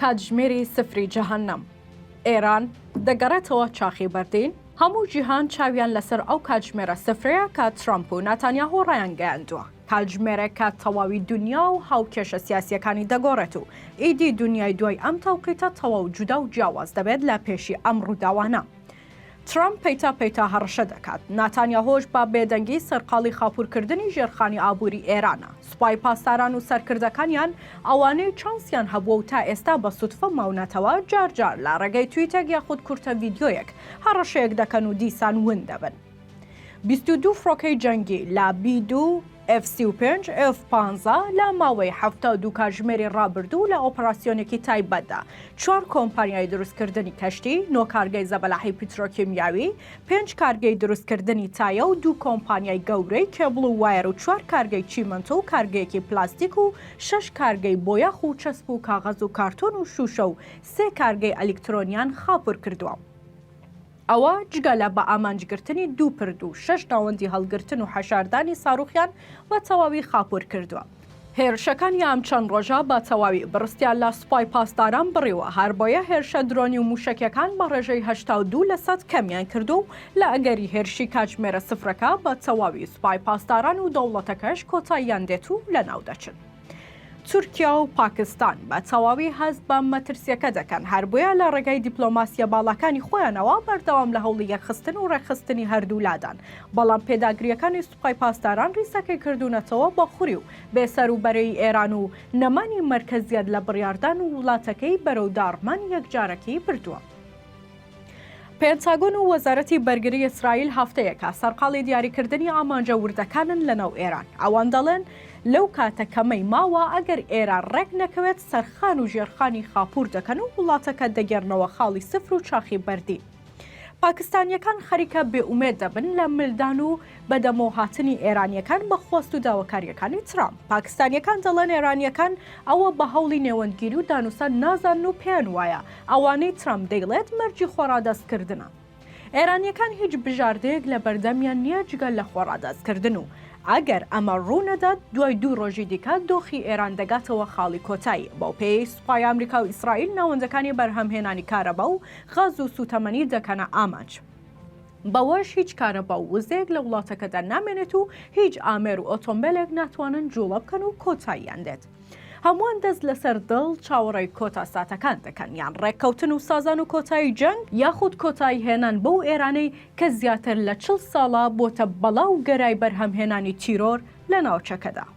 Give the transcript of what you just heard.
کاتژمێری سفری جەهەنەم. ئێران دەگەڕێتەوە چاخی بەردین؟ هەموو جیهان چاویان لەسەر ئەو کاتژمێرە سفرەیە کە ترەمپ و ناتانیاهۆ ڕایانگەیاندووە. کاتژمێرێک کە تەواوی دونیا و هاوکێشە سیاسییەکانی دەگۆڕێت و ئیدی دونیای دوای ئەم تەوقیتە تەواو جودا و جیاواز دەبێت لە پێشی ئەم ڕووداوانە. ترەمپ پەیتا پەیتا هەڕەشە دەکات، ناتانیاهۆش بە بێدەنگی سەرقاڵی خاپوورکردنی ژێرخانی ئابووری ئێرانە. سوپای پاسداران و سەرکردەکانیان ئەوانەی چانسیان هەبووە و تا ئێستا بە سوتفە ماونەتەوە، جار جار لە ڕێگەی تویتێک یاخود کورتە ڤیدیۆیەک هەڕەشەیەک دەکەن و دیسان ون دەبن. 22 فڕۆکەی جەنگی لە بی دوو، ئێف 35، ئێف 15 لە ماوەی 72 کاتژمێری ڕابردوو لە ئۆپەراسیۆنێکی تایبەتدا چوار کۆمپانیای دروستکردنی کەشتی، نۆ کارگەی زەبەلاحی پیترۆکیمیاوی، پێنج کارگەی دروستکردنی تایە و دوو کۆمپانیای گەورەی کێبڵ و وایەر و چوار کارگەی چیمەنتۆ و کارگەیەکی پلاستیک و شەش کارگەی بۆیاخ و چەسپ و کاغەز و کارتۆن و شووشە و سێ کارگەی ئەلیکترۆنیان خاپوور کردووە. ئەوە جگە لە بەئامانجگرتنی دوو پرد و شەش ناوەندی هەڵگرتن و حەشاردانی ساروخیان بە تەواوی خاپوور کردووە. هێرشەکانی ئەم چەند ڕۆژە بە تەواوی بڕستیان لە سوپای پاسداران بڕیوە، هەربۆیە هێرشە درۆنی و مووشەکیەکان بە ڕێژەی 82 لەسەد کەمیان کردووە و لە ئەگەری هێرشی کاتژمێرە سفرەکە بە تەواوی سوپای پاسداران و دەوڵەتەکەش کۆتاییان دێت و لەناو دەچن. تورکیا و پاکستان بە تەواوی هەست بە مەترسیەکە دەکەن، هەربۆیە لە ڕێگای دیپلۆماسیە باڵاکانی خۆیانەوە بەردەوام لە هەوڵی یەکخستن و ڕێکخستنی هەردوولادان، بەڵام پێداگریەکانی سوپای پاسداران ڕیسەکەی کردوونەتەوە بە خوری و بێسەروبەرەیی ئێران و نەمانی مەرکەزیەت لە بڕیاردان و وڵاتەکەی بەرەو داڕمانی یەکجارەکی بردووە. پێنتاگۆن و وەزارەتی بەرگری ئیسرائیل هەفتەیەکە سەرقاڵی دیاریکردنی ئامانجە وردەکانن لەناو ئێران. ئەوان دەڵێن لەو کاتە کەمەی ماوە ئەگەر ئێران ڕێک نەکەوێت سەرخان و ژێرخانی خاپوور دەکەن و وڵاتەکە دەگێڕنەوە خاڵی سفر و چاخی بەردین. پاکستانییەکان خەریکە بێئومێد دەبن لە ملدان و بەدەمەوەهاتنی ئێرانییەکان بە خواست و داواکارییەکانی ترامپ. پاکستانییەکان دەڵێن ئێرانییەکان ئەوە بە هەوڵی نێوەندگیری و دانوسان نازانن و پێیان وایە ئەوانەی ترامپ دەیڵێت مەرجی خۆڕادەستکردنە. ئێرانییەکان هیچ بژاردەیەک لەبەردەمیان نییە جگە لە خۆڕادەستکردن و ئەگەر ئەمە ڕوونەدات دوای دوو ڕۆژی دیکە دۆخی ئێران دەگاتەوە خاڵی کۆتایی بەوپێیەی سوپای ئامریکا و ئیسرائیل ناوەندەکانی بەرهەمهێنانی کارەبا و غاز و سووتەمەنی دەکەنە ئامانج. بەوەش هیچ کارەبا و وزەیەک لە وڵاتەکەدا نامێنێت و هیچ ئامێر و ئۆتۆمبێلێک ناتوانن جوڵە بکەن و کۆتاییان دێت. هەمووان دەست لەسەر دڵ چاوەڕێی کۆتا ساتەکان دەکەن، یان ڕێککەوتن و سازان و کۆتایی جەنگ، یاخود کۆتایی هێنان بەو ئێرانەی کە زیاتر لە 40 ساڵە بۆتە بەڵا و گەرای بەرهەمهێنانی تیرۆر لە ناوچەکەدا.